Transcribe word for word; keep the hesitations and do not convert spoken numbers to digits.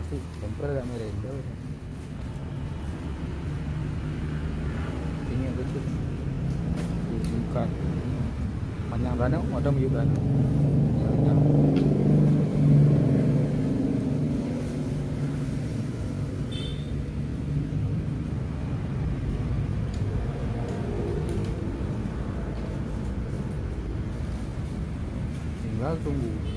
Bumper agak miring tu. Sini aku tu. Bukan. Panjang tanah, ada meyup tanah. Tinggal tunggu.